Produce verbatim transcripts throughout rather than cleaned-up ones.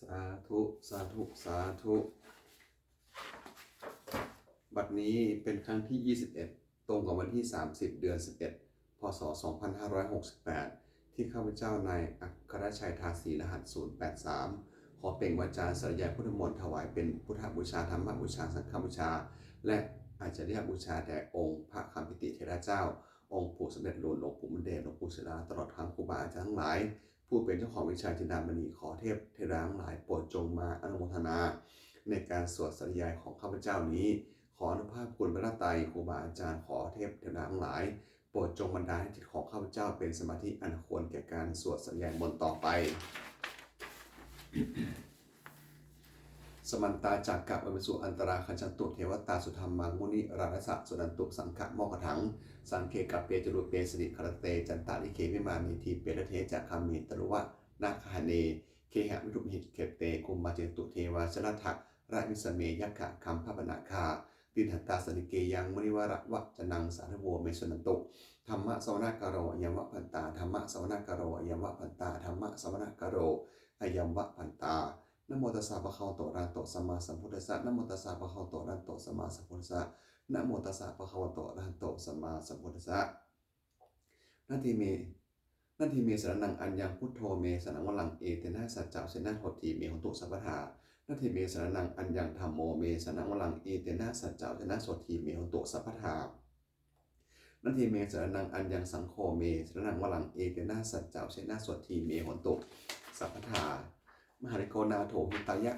สาธุ สาธุ สาธุ บัดนี้เป็นครั้งที่ ยี่สิบเอ็ด ตรงกับวันที่ สามสิบ เดือน สิบเอ็ด พ.ศ. สองพันห้าร้อยหกสิบแปด ที่ข้าพเจ้านายอัครชัย ทาสีรหัส ศูนย์แปดสาม ขอเปล่งวาจาสาธยายพุทธมนต์ถวายเป็นพุทธบูชา ธรรมบูชา สังฆบูชา และอาจาริยบูชาแด่องค์พระคำปิติเถระเจ้า องค์ปู่สมเด็จหลวง หลวงปู่หมุนเดช หลวงปู่ศิลา ตลอดทั้งครูบาอาจารย์ทั้งหลาย ผู้เป็นเจ้าของวิชาจินดามณี ขอเทพเทวดาทั้งหลายโปรดจงมาอนุโมทนา ในการสวดสาธยายของข้าพเจ้านี้ ขออนุภาพคุณพระรัตนตรัย ครูบาอาจารย์ ขอเทพเทวดาทั้งหลาย โปรดจงบันดาลให้จิตของข้าพเจ้าเป็นสมาธิอันควรแก่การสวดสาธยายมนต์ต่อไป Samantā cakkavāḷesu atrāgacchantu devatā, saddhammaṃ munirājassa suṇantu saggamokkhadaṃ. Sagge kāme ca rūpe girisikharataṭe cantalikkhe vimāne, dīpe raṭṭhe ca gāme taruvanagahane gehavatthumhi khette, bhummā cāyantu devā jalathalavisame yakkhagandhabbanāgā, tiṭṭhantā santike yaṃ munivaravacanaṃ sādhavo me suṇantu. Dhammassavanakālo ayam bhadantā, dhammassavanakālo ayam bhadantā, dhammassavanakālo ayam bhadantā. Namo tassa bhagavato arahato sammāsambuddhassa. Namo tassa bhagavato arahato sammāsambuddhassa. Namo tassa bhagavato arahato sammāsambuddhassa. Natthi me, natthi me saraṇaṃ aññaṃ, buddho me saraṇaṃ varaṃ, etena saccavajjena sotthi me hotu sabbadā. Natthi me saraṇaṃ aññaṃ, dhammo me saraṇaṃ varaṃ, etena saccavajjena sotthi me hotu sabbadā. Natthi me saraṇaṃ aññaṃ, saṅgho me saraṇaṃ varaṃ, etena saccavajjena sotthi me hotu sabbadā. Mahākāruṇiko nātho hitāya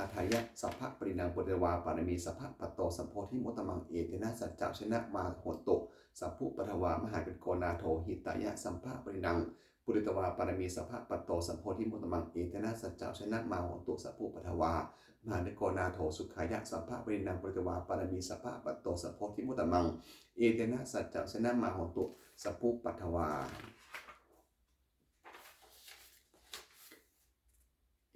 atthāya sabbapāṇinaṃ, pūretvā pāramī sabbā patto sambodhimuttamaṃ, etena saccavajjena mā hontu sabbupaddavā. Mahākāruṇiko nātho hitāya sabbapāṇinaṃ, pūretvā pāramī sabbā patto sambodhimuttamaṃ, etena saccavajjena mā hontu sabbupaddavā. Mahākāruṇiko nātho sukhāya sabbapāṇinaṃ, pūretvā pāramī sabbā patto sambodhimuttamaṃ, etena saccavajjena mā hontu sabbupaddavā.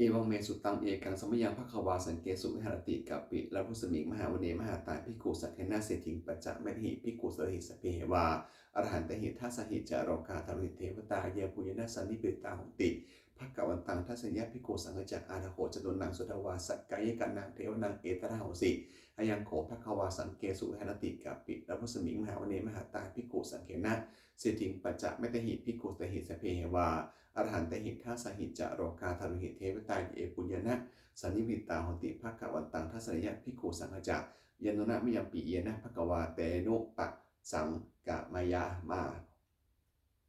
Evaṃ me sutaṃ. Ekaṃ samayaṃ bhagavā sakkesu viharati kapilavatthusmiṃ mahāvane mahatā bhikkhusaṅghena saddhiṃ pañcamattehi bhikkhusatehi sabbeheva arahantehi, dasahi ca lokadhātūhi devatā yebhuyyena sannipatitā honti bhagavantaṃ dassanāya bhikkhusaṅghañca. Atha kho catunnaṃ suddhāvāsakāyikānaṃ devānaṃ etadahosi: Ayaṃ kho bhagavā sakkesu viharati kapilavatthusmiṃ mahāvane mahatā bhikkhusaṅghena saddhiṃ pañcamattehi bhikkhusatehi sabbeheva arahantehi, dasahi ca lokadhātūhi devatā yebhuyyena sannipatitā honti bhagavantaṃ dassanāya bhikkhusaṅghañca. Yannūna mayampi yena bhagavā tenupasaṅkameyyāma,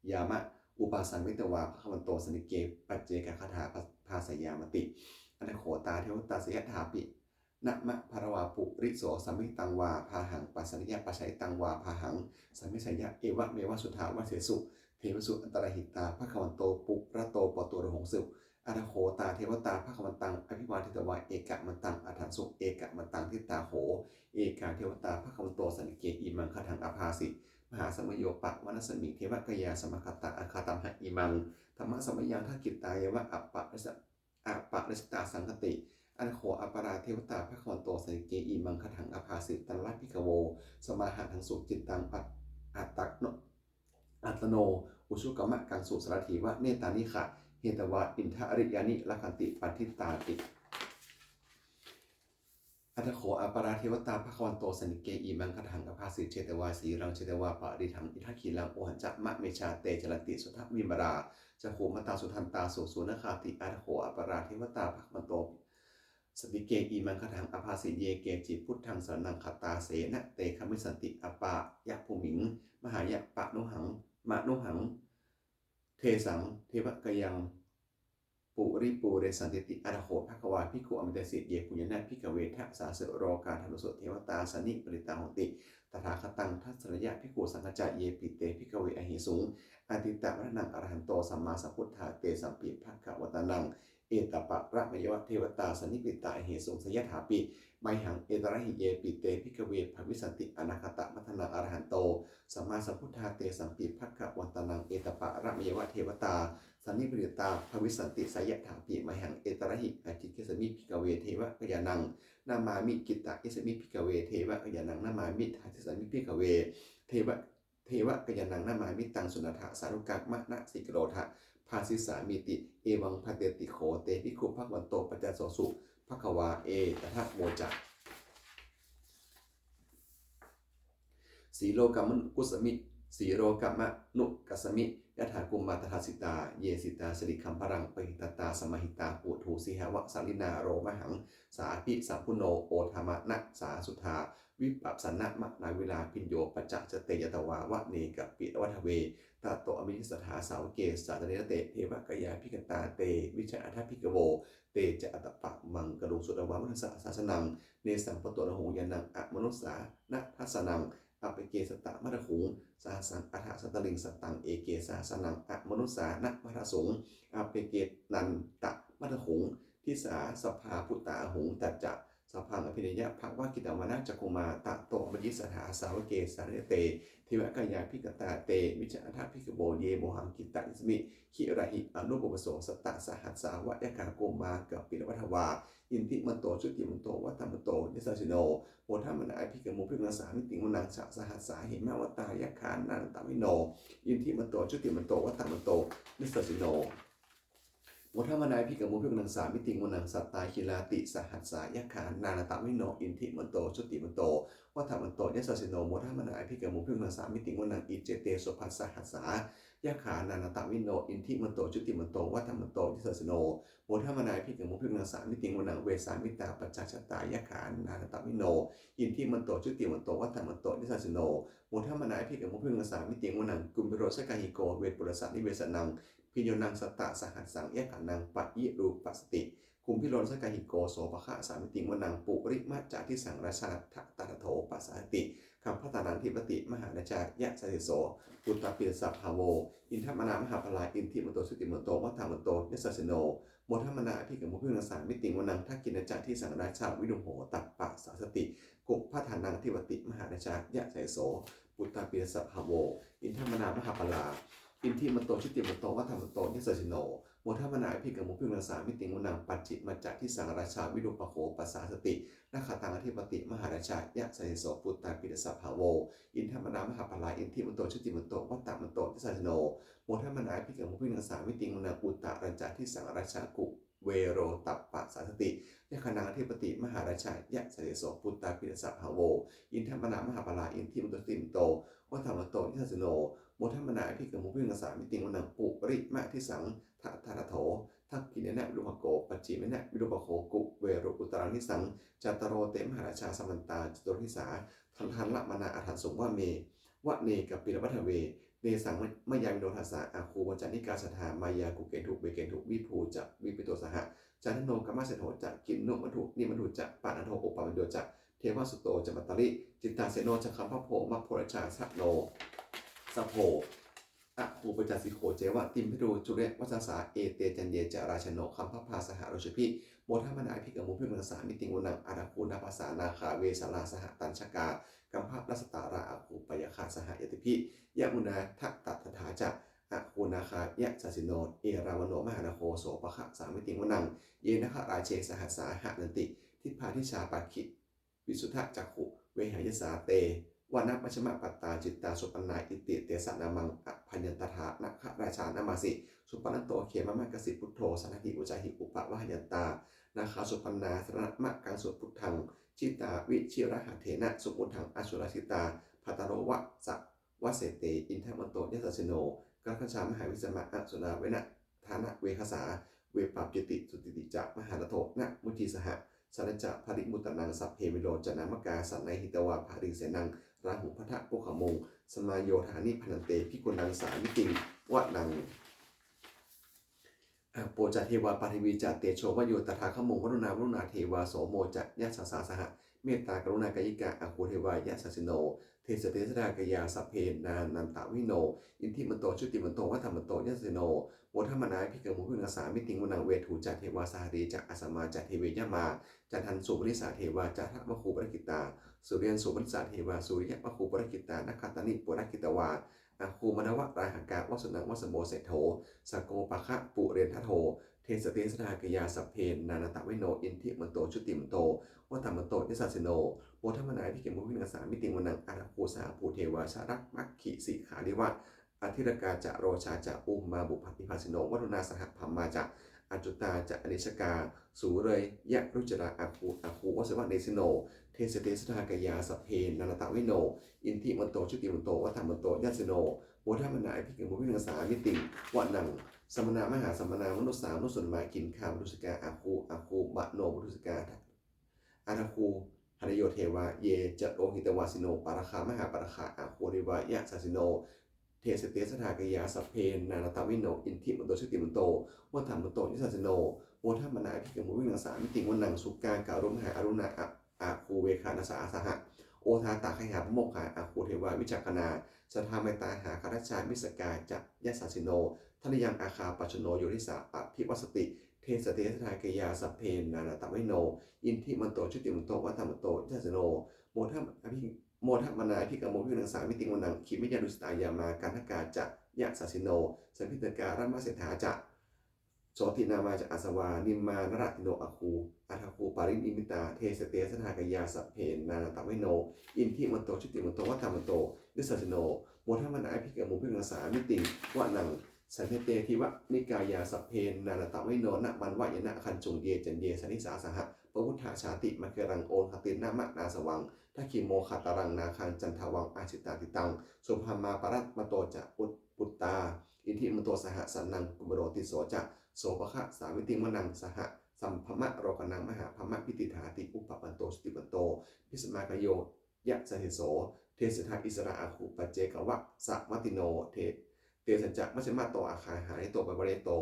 yāma, upasaṅkamitvā bhagavato santike paccekagāthā bhāseyyāmāti. Atha kho tā devatā seyyathāpi nāma balavā puriso sammiñjitaṃ vā bāhaṃ pasāreyya, pasāritaṃ vā bāhaṃ sammiñjeyya, evameva suddhāvāsesu devesu antarahitā bhagavato purato pāturahosi. Atha kho tā devatā bhagavantaṃ abhivādetvā ekamantaṃ aṭṭhaṃsu. Ekamantaṃ ṭhitā kho ekā devatā bhagavato santike imaṃ gāthaṃ abhāsi: Mahāsamayo pavanasmiṃ, devakāyā samāgatā, āgatamha imaṃ dhammasamayaṃ, dakkhitāyeva aparājita, aparājitasaṅghanti. Atha kho aparā devatā bhagavato santike imaṃ gāthaṃ abhāsi: Tatra bhikkhavo samādahaṃsu, cittaṃ attano, attano ujukamakaṃsu, sārathīva nettāni gahetvā, indriyāni rakkhanti paṇḍitāti. Atha kho aparā devatā bhagavato santike imaṃ gāthaṃ abhāsi: Chetvā khīlaṃ chetvā palighaṃ, indakhīlaṃ ūhacca manejā, te caranti suddhā vimalā, cakkhumatā sudantā susunāgāti. Atha kho aparā devatā bhagavato santike imaṃ gāthaṃ abhāsi: Ye keci buddhaṃ saraṇaṃ gatāse, na te gamissanti apāyabhūmiṃ, pahāya mānuhaṃ, mānuhaṃ desaṃ, devakāyaṃ paripūressantīti. Atha kho bhagavā bhikkhū āmantesi: Yebhuyyena bhikkhave dasasu lokadhātūsu devatā sannipatitā honti tathāgataṃ dassanāya bhikkhusaṅghañca. Yepi te bhikkhave ahesuṃ atītamaddhānaṃ arahanto sammāsambuddhā, tesampi bhagavantānaṃ etaparamāyeva devatā sannipatitā ahesuṃ, seyyathāpi mayhaṃ etarahi. Yepi te bhikkhave bhavissanti anāgatamaddhānaṃ arahanto sammāsambuddhā, tesampi bhagavantānaṃ etaparamāyeva devatā sannipatitā bhavissanti, seyyathāpi mayhaṃ etarahi. Ācikkhissāmi bhikkhave devakāyānaṃ namāni, kittayissāmi bhikkhave devakāyānaṃ namāni, desissāmi bhikkhave deva, devakāyānaṃ namāni. Taṃ suṇātha sādhukaṃ manasikarotha bhāsissāmīti. Evaṃ bhanteti kho te bhikkhū bhagavato paccassosuṃ. Bhagavā etadavoca: Silokamanukassāmi, silokamanukassāmi, yattha bhummā tadassitā, ye sitā girigabbharaṃ, pahitattā samāhitā, puthū sīhāva sallīnā, lomahaṃsābhisambhuno, odātamanasā suddhā, vippasannamanāvilā. Bhiyyo pañcasate ñatvā, vane kāpilavatthave, tato āmantayi satthā, sāvake sāsane rate. Devakāyā abhikkantā, te vijānātha bhikkhavo, te ca ātappamakaruṃ, sutvā buddhassa sāsanaṃ, tesaṃ pāturahu ñāṇaṃ, amanussāna dassanaṃ. Appeke satamaddakkhuṃ, sahassaṃ atha sattariṃ, sataṃ eke sahassānaṃ, amanussānamaddasuṃ. Appekenantamaddakkhuṃ, disā sabbā phuṭā ahuṃ. Tañca sabbaṃ abhiññāya, vavakkhitvāna cakkhumā, tato āmantayi satthā, sāvake sāsane rate. Devakāyā abhikkantā, te vijānātha bhikkhavo, ye vohaṃ kittayissāmi, girāhi anupubbaso. Sattasahassā va yakkhā, bhummā kāpilavatthavā, iddhimanto jutimanto, vaṇṇavanto yasassino, modamānā abhikkāmuṃ, bhikkhūnaṃ samitiṃ vanaṃ. Chasahassā hemavatā, yakkhā nānattavaṇṇino, iddhimanto jutimanto, vaṇṇavanto yasassino, modamānā abhikkāmuṃ, bhikkhūnaṃ samitiṃ vanaṃ. Sattaṭṭhāgirisahassā, yakkhā nānattavaṇṇino, iddhimanto jutimanto, vaṇṇavanto yasassino, modamānā abhikkāmuṃ, bhikkhūnaṃ samitiṃ vanaṃ. Iccete soḷasasahassā, yakkhā nānattavaṇṇino, iddhimanto jutimanto, vaṇṇavanto yasassino, modamānā abhikkāmuṃ, bhikkhūnaṃ samitiṃ vanaṃ. Vessāmittā pañcasatā, yakkhā nānattavaṇṇino, iddhimanto jutimanto, vaṇṇavanto yasassino, modamānā abhikkāmuṃ, bhikkhūnaṃ samitiṃ vanaṃ. Kumbhīro nāḷikariko, vepullassa nivesanaṃ, bhiyyo naṃ satasahassaṃ, yakkhānaṃ payirupāsati, kumbhīro nāḷikariko. Sopāga samitiṃ vanaṃ. Purimañca disaṃ rājā, dhataraṭṭho pasāsati, gandhabbānaṃ adhipati, mahārājā yasassi so. Puttāpi tassa bahavo, indanāmā mahabbalā, iddhimanto jutimanto, vaṇṇavanto yasassino, modamānā abhikkāmuṃ, bhikkhūnaṃ samitiṃ vanaṃ. Dakkhiṇañca disaṃ rājā, virūḷho tappasāsati, kumbhaṇḍānaṃ adhipati, mahārājā yasassi so. Puttāpi tassa bahavo, indanāmā mahabbalā, iddhimanto jutimanto, vaṇṇavanto yasassino, modamānā abhikkāmuṃ, bhikkhūnaṃ samitiṃ vanaṃ. Pacchimañca disaṃ rājā, virūpakkho pasāsati, nakkhattaṃ adhipati, mahārājā yasassi so. Puttāpi tassa bahavo, indanāmā mahabbalā, iddhimanto jutimanto, vaṇṇavanto yasassino, modamānā abhikkāmuṃ, bhikkhūnaṃ samitiṃ vanaṃ. Uttarañca disaṃ rājā, kuvero tappasāsati, yakkhānaṃ adhipati, mahārājā yasassi so. Puttāpi tassa bahavo, indanāmā mahabbalā, iddhimanto jutimanto, vaṇṇavanto yasassino, modamānā abhikkāmuṃ, bhikkhūnaṃ samitiṃ vanaṃ. Purimadisaṃ dhataraṭṭho, dakkhiṇena virūpakkho, pacchimena virūpakkho, kuvero uttaraṃ disaṃ. Cattāro te mahārājā, samantā caturo disā, daddallamānā aṭṭhaṃsu, vane vane kāpilavatthave. Tesaṃ māyāvino dāsā, āgū vañcanikā saṭhā, māyā kuṭeṇḍu veṭeṇḍu, viṭū ca viṭuṭo saha, candano kāmaseṭṭho ca, kinnughaṇḍu nighaṇḍu ca, panādo opamañño ca, devasūto ca mātali, cittaseno ca gandhabbo, maggho rājā janosabho, āgū pañcasikho ceva, timbarū suriyavaccasā. Ete caññe ca rājāno, gandhabbā saha rājubhi, modamānā abhikkāmuṃ, bhikkhūnaṃ samitiṃ vanaṃ. Athāgū nābhasā nāgā, vesālā sahatacchakā, kambalassatarā āgū, pāyāgā saha ñātibhi, yāmunā dhataraṭṭhā ca, āgū nāgā yasassino, erāvaṇo mahānāgo, sopāga samitiṃ vanaṃ. Ye nāgarāje sahasā haranti, dibbā dijā pakkhi visuddhacakkhū, vehāyasā te vanamajjhapattā, citrā supaṇṇā iti tesa nāmaṃ. Abhayantadā nāgarājānamāsi, supaṇṇato khemamakāsi buddho, saṇhāhi vocāhi upavhayantā, nāgā supaṇṇā saraṇamakaṃsu buddhaṃ. Jitā vijitasaṅghattena samuddaṃ asurā sitā, bhātaro vāsavassete indanāmato yasassino. Kālakañjā mahābhismā asurā dānaveghasā, vepacitti sucitti ca mahānādo namucī saha. Satañca baliputtānaṃ sabbe verocanāmakā, sannayhitvā baliṃ senaṃ rāhubhaddamupāgamuṃ. Samayodāni bhaddante bhikkhūnaṃ samitiṃ vanaṃ. Āpo ca devā paṭhavī ca tejo vāyo tadāgamuṃ, varuṇā vāruṇā devā somo ca yasasā saha. Mettākaruṇākāyikā āgū devā yasassino, desete dasadhā kāyā sabbe nānattavaṇṇino, iddhimanto jutimanto vaṇṇavanto yasassino, modamānā abhikkāmuṃ bhikkhūnaṃ samitiṃ vanaṃ. Veṇḍū ca devā sahalī ca asamā ca duve yamā, candassūpanisā devā candamāgū purakkhitā, suriyassūpanisā devā suriyamāgū purakkhitā, nakkhattāni purakkhitvā āgū mandavalāhakā, vasūnaṃ vāsavo seṭṭho sakkopāga purendaro, desete dasadhā kāyā sabbe nānattavaṇṇino, iddhimanto jutimanto vaṇṇavanto yasassino, modamānā abhikkāmuṃ bhikkhūnaṃ samitiṃ vanaṃ. Athāgū sahabhū devā jalamaggisikhāriva, Athirakkā ca rojā ca ummāpupphanibhāsino, varuṇā sahadhammā ca accutā ca anejakā, sūleyyarucirā āgū āgū vasavanesi no. Te sate sadā kāyā sabbe nānattavaṇṇino, iddhimanto jutimanto vaṇṇavanto yasassino, modamānā abhikkāmuṃ bhikkhūnaṃ samitiṃ vanaṃ. Samānā mahāsamānā mānusā mānusuttamā, khiḍḍāpadūsikā āgū āgū manopadūsikā, athāgū harayo devā ye ca lohitavāsino, pāragā mahāpāragā āgū devā yasassino. Te sate sadā kāyā sabbe nānattavaṇṇino, iddhimanto jutimanto vaṇṇavanto yasassino, modamānā abhikkāmuṃ bhikkhūnaṃ samitiṃ vanaṃ. Sukkā karumhā aruṇā āgū veghanasā saha, odātagayhā pāmokkhā āgū devā vicakkhaṇā, sadāmattā hāragajā missakā ca yasassino, thanayaṃ āgā pajjunno yo disā abhivassati. Te sate sadā kāyā sabbe nānattavaṇṇino, iddhimanto jutimanto vaṇṇavanto yasassino, modamānā abhi modamānā abhikkāmuṃ bhikkhūnaṃ samitiṃ vanaṃ. Khemiyā tusitā yāmā kaṭṭhakā ca yasassino, lambitakā lāmaseṭṭhā ca jotināmā ca āsavā, nimmānaratino āgū athāgū paranimmitā. Te sate sadā kāyā sabbe nānattavaṇṇino, iddhimanto jutimanto vaṇṇavanto yasassino, modamānā abhikkāmuṃ bhikkhūnaṃ samitiṃ vanaṃ. Saṭṭhete devanikāyā sabbe nānattavaṇṇino, nāmanvayena kañjuṃ ye caññe sadisā saha, pavutthajātimakhīlaṃ oghatiṇṇamanāsavaṃ, dakkhemoghataraṃ nāgaṃ candaṃva asitātitaṃ, subrahmā paramatto ca puttā iddhimato saha, sanaṅkumāro tisso ca sopāga samitiṃ vanaṃ. Sahassaṃ brahmalokānaṃ mahābrahmābhitiṭṭhati, upapanno jutimanto bhismākāyo yasassi so. Te sadā issarā āgū paccekavasavattino, tesañca majjhato āgā hārito parivārito,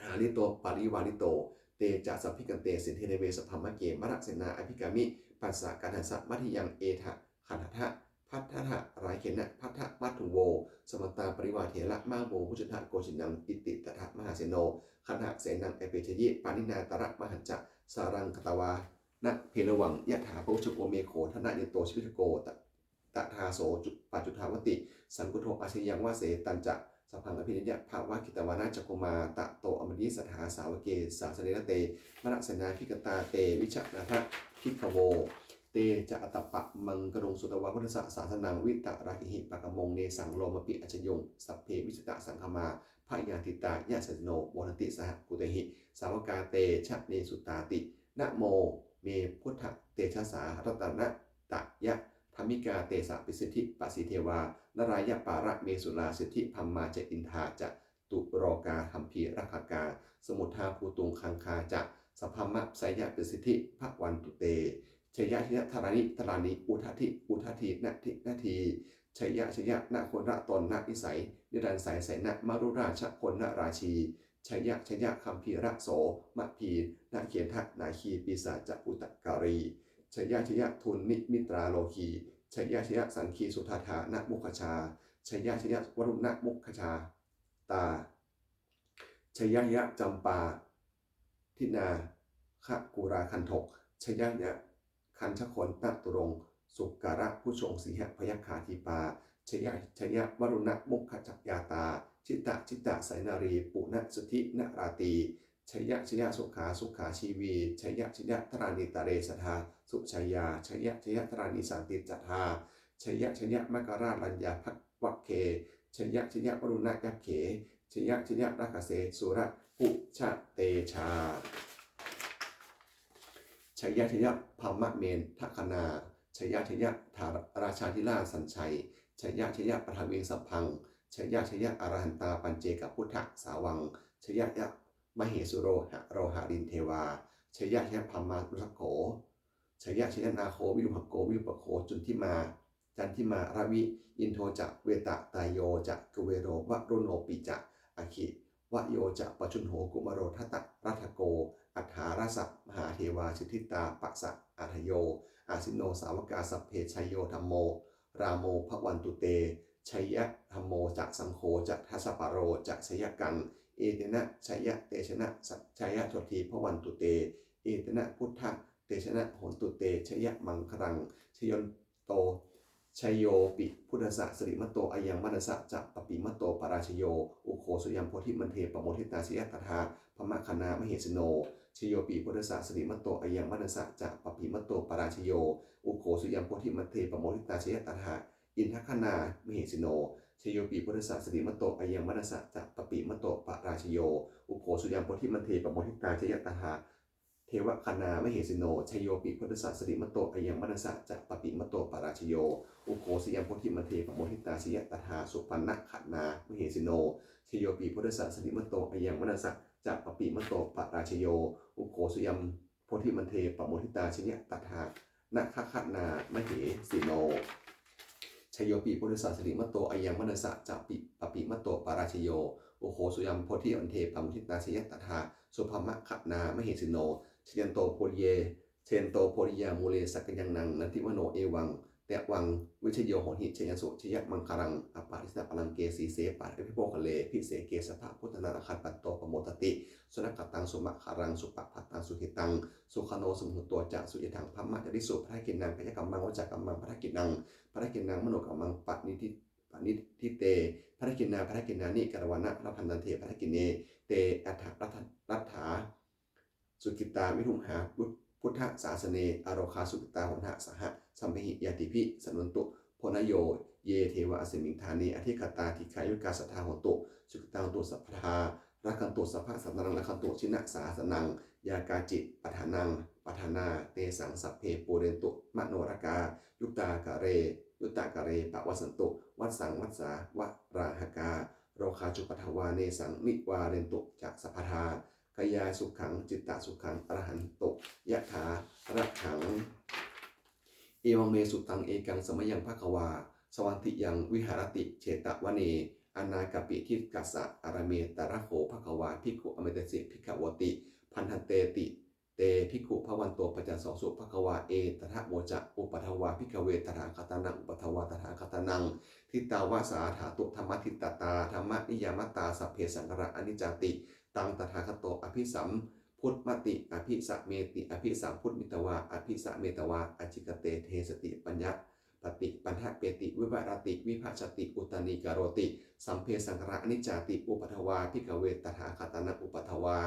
hārito parivārito. Te ca sabbe abhikkante sinde deve sabrahmake, mārasenā abhikkāmi passa kaṇhassa mandiyaṃ. Etha gaṇhatha bandhatha rāgena bandhamatthu vo, samantā parivāretha mā vo muñcittha koci naṃ. Iti tattha mahāseno kaṇhasenaṃ apesayi, pāṇinā talamāhacca saraṃ katvāna bheravaṃ. Yathā pāvussako megho thanayanto savijjuko, tadā so paccudāvatti saṅkuddho asayaṃvase. Tañca sabbaṃ abhiññāya vavakkhitvāna cakkhumā, tato āmantayi satthā sāvake sāsane rate, mārasenā abhikkantā te vijānātha bhikkhavo. Te ca ātappamakaruṃ sutvā buddhassa sāsanaṃ, vītarāgehi pakkāmuṃ nesaṃ lomampi iñjayuṃ. Sabbe vijitasaṅgāmā bhayātītā yasassino, modanti saha bhūtehi sāvakā te janesutāti. Namo me buddhatejasā ratanattayadhammikā, te samasiddhi pasīdevā nārāyaparamesurā, siddhibrahmā ca indā ca catulokā gambhīrakkhakā, samuddā bhūtuṃ gaṅgā ca sabrahmajayasiddhi bhavantu te. Jaya jaya dharaṇi dharaṇī udadhi udadhī nadi nadī, jaya jaya nagoratonnanisai niraisai sainamarurājagonarājī, jaya jaya gambhīrasombhī nāgendanāgī pisācabhūtakālī, jaya jaya dunnimittarogī, jaya jaya saṅgīsuddhādānamukhajā, jaya jaya varuṇamukhasātrā, jaya jaya campādināgakulagandhok, jaya jaya gandhagonaturaṅ sukarabhujaṅ sīhabyagghadīpā, jaya jaya varuṇamukhayātrā, jita jita sainaradī puna suddhi naradī, jaya jaya sukhā sukhā jīvī, jaya jaya dharaṇītale sadā sujayā, jaya jaya dharaṇī santi sadā, jaya jaya makarāraññā bhavagge, jaya jaya varuṇayakkhe, jaya jaya rakkhase surabhujatejā, jaya jaya brahmamendagaṇā, jaya jaya rājādhirāja sājjai, jaya jaya paṭhaviṃ sabbaṃ, jaya jaya arahantā paccekabuddhasāvaṃ, jaya jaya mahesuro haro harindevā, jaya jaya brahmā manussako, jaya jaya nāgo virūpakkho virūpakkho candimā, candimā ravi, indo ca venateyyo ca kuvero varuṇopi ca, aggi vāyo ca pajjunno kumāro dhataraṭṭhako, aṭṭhārasa mahādevā siddhitāpasaādayo, asenato sāvakā sabbe jaya dhammo rāmo bhavantu te, jaya dhammo ca saṅgho ca dasapālo ca jayakaṃ, etena jayatejena jayasotthī bhavantu te, etena buddhatejena hotu te jayamaṅgalaṃ. Jayanto jayopi buddhassa sirīmato ayaṃ mārassa ca pāpimato parājayo, ugghosayaṃ bodhimaṇḍe pamoditā jaya tadā brahmagaṇā mahesino. Jayopi buddhassa sirīmato ayaṃ mārassa ca pāpimato parājayo, ugghosayaṃ bodhimaṇḍe pamoditā jaya tadā indagaṇā mahesino. Jayopi buddhassa sirīmato ayaṃ mārassa ca pāpimato parājayo. Ugghosayuṃ bodhimaṇḍe pamoditā jaya tadā devagaṇā mahesino. Jayopi buddhassa sirīmato ayaṃ mārassa ca pāpimato parājayo. Ugghosayuṃ bodhimaṇḍe pamoditā jaya tadā supaṇṇagaṇā mahesino. Jayopi buddhassa sirīmato ayaṃ mārassa ca pāpimato parājayo. Ugghosayuṃ bodhimaṇḍe pamoditā jaya tadā nāgagaṇā mahesino. Jayopi buddhassa sirīmato ayaṃ mārassa ca pāpimato parājayo. Ugghosayuṃ bodhimaṇḍe pamoditā jaya tadā subrahmagaṇā mahesino. Jayanto bodhiyā, jayanto bodhiyā mūle sakyānaṃ nandivaḍḍhano evaṃ tvaṃ vijayo hohi jayassu jayamaṅgalaṃ. Aparājitapallaṅke sīse paṭhavipokkhare abhiseke sabbabuddhānaṃ aggappatto pamodati. Sunakkhattaṃ sumaṅgalaṃ supabhātaṃ suhuṭṭhitaṃ sukhaṇo sumuhutto ca suyiṭṭhaṃ brahmacārisu. Padakkhiṇaṃ kāyakammaṃ vācākammaṃ padakkhiṇaṃ padakkhiṇaṃ manokammaṃ paṇidhi te padakkhiṇā padakkhiṇāni katvāna labhantatthe padakkhiṇe. Te atthaladdhā sukhitā viruḷhā buddhasāsane arogā sukhitā hotha saha sabbehi ñātibhi. Suṇantu bhonto ye devā asmiṃ ṭhāne adhigatā dīghāyukā sadā hontu sukhitā hontu sabbadā. Rakkhantu sabbasattānaṃ rakkhantu jinasāsanaṃ. Yā kāci patthanā patthanā tesaṃ sabbe pūrentu manorathā. Yuttakāle yuttakāle pavassantu vassaṃ vassā valāhakā. Rogā cupaddavā nesaṃ nivārentu ca sabbadā. Kāyāsukhaṃ cittasukhaṃ arahantu yathārahaṃ. Evaṃ me sutaṃ ekaṃ samayaṃ bhagavā sāvatthiyaṃ viharati jetavane anāthapiṇḍikassa ārāme. Tatra kho bhagavā bhikkhū āmantesi bhikkhavoti. Bhadanteti te bhikkhū bhagavato paccassosuṃ. Bhagavā etadavoca. Uppādā vā bhikkhave tathāgatānaṃ uppādā vā tathāgatānaṃ ṭhitāva sā dhātu dhammaṭṭhitatā dhammaniyāmatā sabbe saṅkhārā aniccāti. Taṃ tathāgato abhisambujjhati abhisameti abhisambujjhitvā abhisametvā ācikkhate deseti paññapati paṭṭhapeti vivarati vibhajati uttānīkaroti sabbe saṅkhārā aniccāti. Uppādā vā bhikkhave tathāgatānaṃ uppādā vā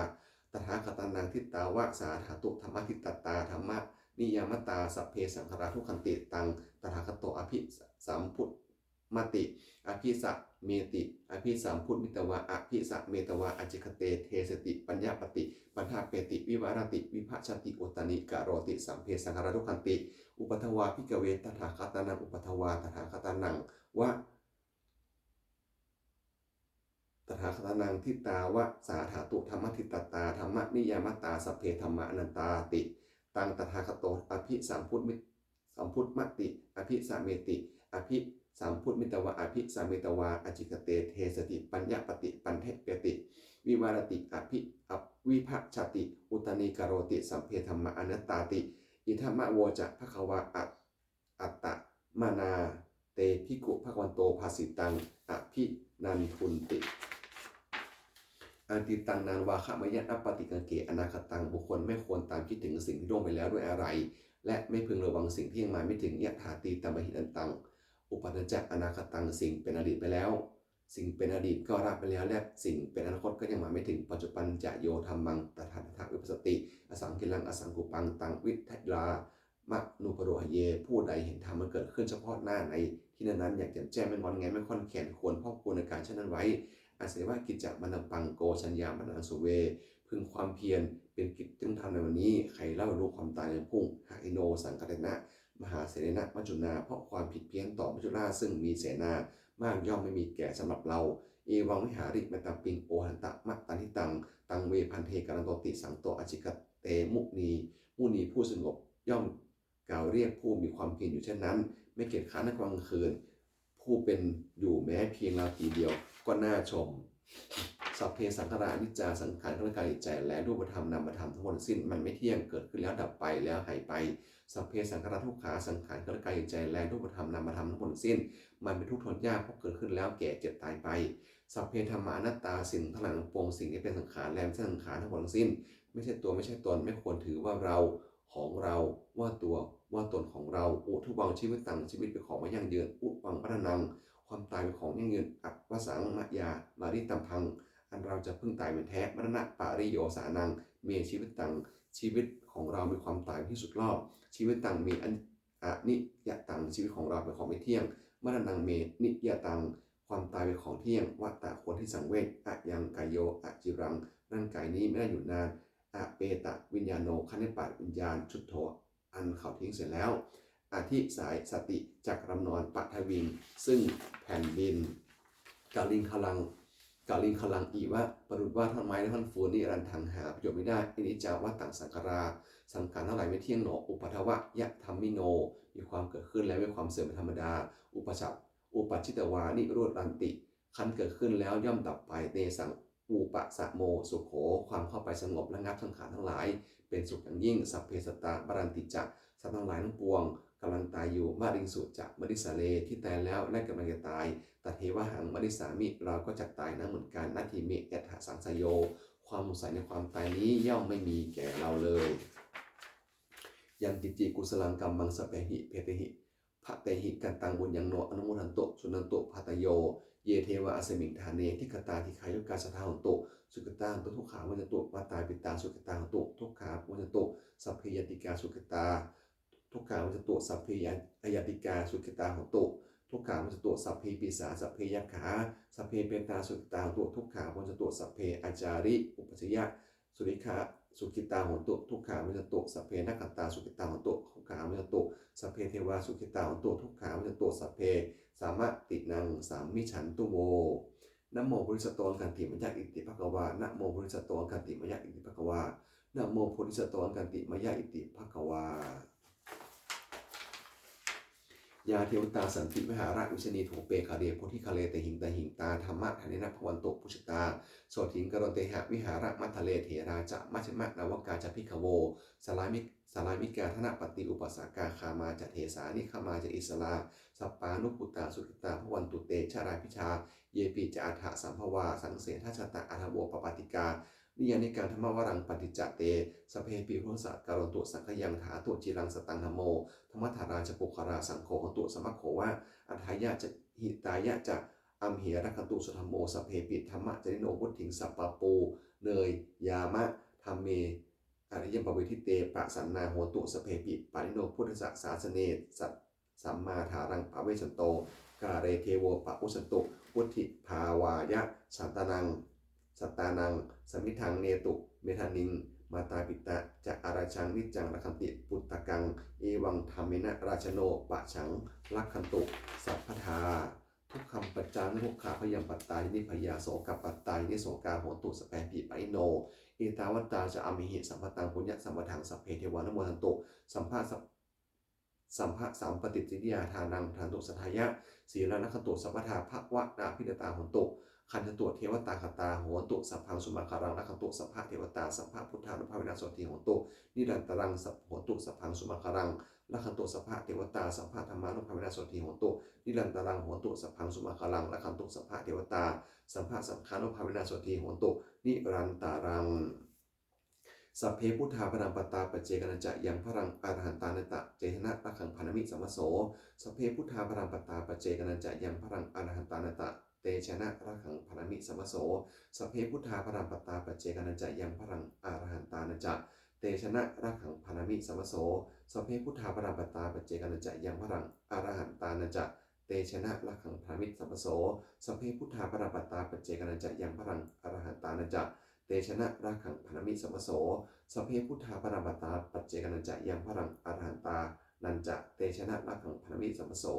tathāgatānaṃ ṭhitāva sā dhātu dhammaṭṭhitatā dhammaniyāmatā sabbe saṅkhārā dukkhanti. Taṃ tathāgato abhisambujjhati abhisameti abhisambujjhitvā abhisametvā ācikkhate deseti paññapati paṭṭhapeti vivarati vibhajati uttānīkaroti sabbe saṅkhārā dukkhanti. Uppādā vā bhikkhave tathāgatānaṃ uppādā vā tathāgatānaṃ vā tathāgatānaṃ ṭhitāva sā dhātu dhammaṭṭhitatā dhammaniyāmatā sabbe dhammā anattāti. Taṃ tathāgato abhisambujjhati abhisameti abhisambujjhitvā abhisametvā ācikkhate deseti paññapati paṭṭhapeti vivarati vibhajati uttānīkaroti sabbe dhammā anattāti. Idamavoca bhagavā. Attamanā te bhikkhū bhagavato bhāsitaṃ abhinandunti. Atītaṃ nānvāgameyya nappaṭikaṅkhe anāgataṃ. บุคคลไม่ควรตามคิดถึงสิ่งที่ล่วงไปแล้วด้วยอาลัย และไม่พึงระวังสิ่งที่ยังมาไม่ถึง Yathātītamahinantaṃ uppajjhancca anāgataṃ. สิ่งเป็นอดีตไปแล้ว สิ่งเป็นอดีตก็ละไปแล้ว และสิ่งเป็นอนาคตก็ยังมาไม่ถึง Paccuppannā ca yo dhammaṃ tattha tattha vipassati asaṃhiraṃ asaṅkuppaṃ taṃ viddhā manubrūhaye. ผู้ใดเห็นธรรมมันเกิดขึ้นเฉพาะหน้าในที่นั้นๆ อย่างแจ่มแจ้ง ไม่งอนแงน ไม่คลอนแคลน ควรพอกพูนอาการเช่นนั้นไว้ Asevakiccamānā pallaṅko jaññā maraṇaṃ suve. พึงความเพียรเป็นกิจที่ต้องทำในวันนี้ ใครเล่ารู้ความตายในพรุ่ง Hayino saṅgarena mahāsenena maccunā. เพราะความผิดเพี้ยนต่อมัจจุราชซึ่งมีเสนามากย่อมไม่มีแก่สำหรับเรา Evaṃ vihārimātāpiṃ ohantamattanidaṃ. Taṃ ve bhaddekarattoti santo ācikkhate muni. มุนีผู้สงบย่อมกล่าวเรียกผู้มีความเพียรอยู่เช่นนั้น ไม่เกียจคร้านทั้งกลางคืน ผู้เป็นอยู่แม้เพียงราตรีเดียวก็น่าชม Sabbe saṅkhārā aniccā. สังขารคือร่างกายจิตใจ และรูปธรรมนามธรรมทั้งหมดทั้งสิ้น มันไม่เที่ยง เกิดขึ้นแล้วดับไป แล้วหายไป Sabbe saṅkhārā dukkhā. สังขารคือร่างกายจิตใจ และรูปธรรมนามธรรมทั้งหมดทั้งสิ้น มันเป็นทุกข์ทนยาก เพราะเกิดขึ้นแล้วแก่เจ็บตายไป Sabbe dhammā anattā. สิ่งทั้งหลายทั้งปวง สิ่งที่เป็นสังขารและไม่ใช่สังขารทั้งหมดทั้งสิ้น ไม่ใช่ตัวไม่ใช่ตน ไม่ควรถือว่าเรา ของเรา ว่าตัว ว่าตนของเรา Uddhuvaṃ jīvitaṃ. ชีวิตเป็นของไม่ยั่งยืน Udvaṃ maraṇaṃ. ความตายเป็นของยั่งยืน Avassaṃ mayā maritabbaṃ. อันเราจะพึงตายเป็นแท้ Maraṇapariyosānaṃ me jīvitaṃ. ชีวิตของเรามีความตายเป็นที่สุดรอบ Jīvitaṃ me aniyataṃ. ชีวิตของเราเป็นของไม่เที่ยง maraṇaṃ me niyataṃ ความตายเป็นของเที่ยง vata ควรที่สังเวช ayaṃ kāyo aciraṃ ร่างกายนี้ไม่ได้อยู่นาน apetaviññāṇo ครั้นได้ปราศวิญญาณ chuḍḍho อันเขาทิ้งเสียแล้ว adhisāsati จักรำนอน paṭhaviṃ ซึ่งแผ่นดิน kaliṅgaraṃ kaliṅgaraṃ iva ประดุจว่าท่อนไม้และท่อนฟืน niratthaṃ หาประโยชน์ไม่ได้ aniccā vata saṅkhārā สังขารทั้งหลายไม่เที่ยงหนอ uppādavayadhammino มีความเกิดขึ้นและมีความเสื่อมเป็นธรรมดา upajja uppajjitvā nirujjhanti ครั้นเกิดขึ้นแล้วย่อมดับไป tesaṃ vūpasamo sukho ความเข้าไปสงบระงับสังขารทั้งหลาย เป็นสุขอย่างยิ่ง sabbe sattā maranti ca สัตว์ทั้งหลายทั้งปวงกำลังตายอยู่ mariṃsu ca marissare ที่ตายแล้วและกำลังจะตาย tathevāhaṃ marissāmi เราก็จักตายนั้นเหมือนกัน natthi me ettha saṃsayo ความสงสัยในความตายนี้ย่อมไม่มีแก่เราเลย yaṅkiñci kusalaṃ kammaṃ sabbehi petehi bhavehi kataṃ puññaṃ no anumodantu suṇantu bhātayo. Ye devā asmiṃ ṭhāne adhigatā dīghāyukā sadā hontu sukhitā hontu dukkhā pamuñcantu. Mātā pitā sukhitā hontu dukkhā pamuñcantu. Sabbe ñātikā sukhitā dukkhā pamuñcantu. Sabbe aññātikā sukhitā hontu dukkhā pamuñcantu. Sabbe pisā sabbe yakkhā sabbe petā sukhitā hontu dukkhā pamuñcantu. Sabbe ācariyupajjhāyā suleyyaṃ sukhitā hontu dukkhā pamuñcantu. Sabbe nakkhattā sukhitā hontu dukkhā pamuñcantu. Sabbe devā sukhitā hontu dukkhā pamuñcantu. Sabbe sampattīnaṃ samijjhantu vo. Namo bodhisatto āgantimāya iti bhagavā. Namo bodhisatto āgantimāya iti bhagavā. Namo bodhisatto āgantimāya iti bhagavā. Yā devatā santi vihāravihāriṇī thūpe ghare bodhighare tahiṃ tahiṃ tā dhammadānena bhavantu pūjitā sotthiṃ karontedha vihāramaṇḍale. Therā ca majjhimā navakā ca bhikkhavo sārāmi sārāmikā dānapatī upāsakā gāmā ca desā nigamā ca issarā sappāṇabhūtā sukhitā bhavantu te. Jalābujā yepi ca aṇḍasambhavā saṃsedajātā athavopapātikā niyyānikaṃ dhammavaraṃ paṭicca te sabbepi pūrentu sahasā kālantā saṅkhayaṃ ṭhātu ciraṃ sataṃ. Dhammo dhammaddharā ca puggalā saṅgho hotu samaggo va atthāya ca hitāya ca. Amhe rakkhatu saddhammo sabbepi dhammacārino vuḍḍhiṃ sampāpuṇeyyāma dhamme ariyappavedite. Pasannā hontu sabbepi pāṇino buddhassa sāsane. Sa sammā dhāraṃ pavecchanto kāle devo pavuttantu vuḍḍhibhāvāya sattānaṃ sattānaṃ samiddhaṃ netu medaniṃ. Mātā pitā ca atrajaṃ niccaṃ rakkhanti puttakaṃ evaṃ dhammena rājāno pajaṃ rakkhantu sabbadā. Dukkhappattā nidukkhā bhayappattā ca nibbhayā sokappattā ca nissokā hontu sabbepi pāṇino. Ettāvatā ca amhehi sambhataṃ puññasampadaṃ sabbe devānumodantu sabba sabbasampattisiddhiyā. Dānaṃ dadantu saddhāya sīlaṃ rakkhantu sabbadā bhāvanābhiratā hontu gacchantu devatāgatā. Hontu sabbaṃ sumaṅgalaṃ rakkhantu sabbadevatā sabbabuddhānubhāvena sotthī hontu nirantaraṃ. Sab hontu sabbaṃ sumaṅgalaṃ rakkhantu sabbadevatā sabbadhammānubhāvena sotthī hontu nirantaraṃ. Hontu sabbaṃ sumaṅgalaṃ rakkhantu sabbadevatā sabbasaṅghānubhāvena sotthī hontu nirantaraṃ. Sabbe buddhā balappattā paccekānañca yaṃ balaṃ arahantānañca tejena rakkhaṃ bandhāmi sabbaso. Sabbe buddhā balappattā paccekānañca yaṃ balaṃ arahantānañca tejena rakkhaṃ bandhāmi sabbaso. Sabbe buddhā balappattā paccekānañca yaṃ balaṃ arahantānañca tejena rakkhaṃ bandhāmi sabbaso. Sabbe buddhā balappattā paccekānañca yaṃ balaṃ arahantānañca tejena rakkhaṃ bandhāmi sabbaso. Sabbe buddhā balappattā paccekānañca yaṃ balaṃ arahantānañca tejena rakkhaṃ bandhāmi sabbaso. Sabbe buddhā balappattā paccekānañca yaṃ balaṃ arahantānañca tejena rakkhaṃ bandhāmi sabbaso.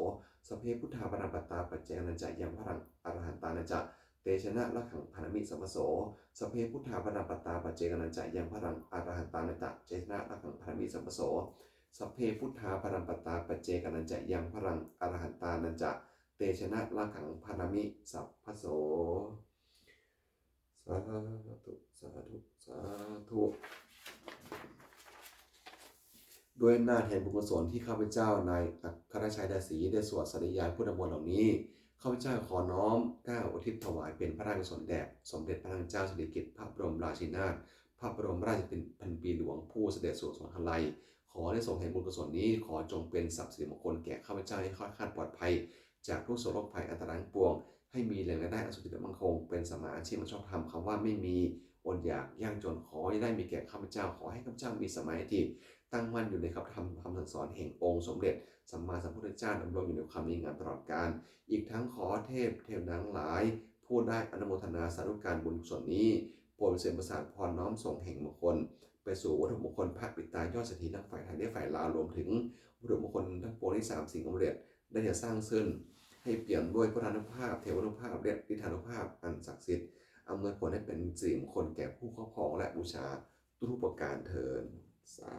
Sabbe buddhā balappattā paccekānañca yaṃ balaṃ arahantānañca tejena rakkhaṃ bandhāmi sabbaso. Sabbe buddhā balappattā paccekānañca yaṃ balaṃ arahantānañca tejena rakkhaṃ bandhāmi sabbaso. Sabbe buddhā balappattā paccekānañca yaṃ balaṃ arahantānañca tejena rakkhaṃ bandhāmi sabbaso. Sādhu, sādhu, sādhu. ด้วยอำนาจแห่งบุญกุศลที่ข้าพเจ้านายอัครชัยดาศรีได้สวดสาธยายพุทธมนต์เหล่านี้ ข้าพเจ้าขอน้อมเกล้าอุทิศถวายเป็นพระราชกุศลแด่สมเด็จพระนางเจ้าสิริกิติ์ พระบรมราชินีนาถ พระบรมราชชนนีพันปีหลวง ผู้เสด็จสู่สวรรคาลัย ขออานิสงส์แห่งบุญกุศลนี้ ขอจงเป็นทรัพย์สิริมงคลแก่ข้าพเจ้าให้คลอดคลาดปลอดภัย จากทุกข์โศกโรคภัยอันตรายทั้งปวง ให้มีแหล่งรายได้อันสุจริตมั่นคง เป็นสัมมาอาชีพอันชอบธรรม คำว่าไม่มี อดอยากยากจน ขออย่าได้มีแก่ข้าพเจ้า ขอให้ข้าพเจ้ามีสัมมาทิฏฐิ ตั้งมั่นอยู่ในคำธรรมคำสั่งสอนแห่งองค์สมเด็จสัมมาสัมพุทธเจ้า ดำรงอยู่ในความดีงามตลอดกาล อีกทั้งขอเทพเทวนางหลาย ผู้ได้อนุโมทนาสาธุการบุญกุศลนี้ โปรดเสด็จประสาทพรน้อมส่งแห่งมงคล ไปสู่วัตถุมงคลพระปิดตายอดเศรษฐีทั้งฝ่ายไทยและฝ่ายลาว รวมถึงวัตถุมงคลทั้งปวงที่สามสิ่งสำเร็จได้จะสร้างขึ้น ให้เปี่ยมด้วยพุทธานุภาพ เทวานุภาพ และฤทธานุภาพอันศักดิ์สิทธิ์ อำนวยผลให้เป็นสิริมงคลแก่ผู้ครอบครองและบูชาทุกๆประการเทอญ สา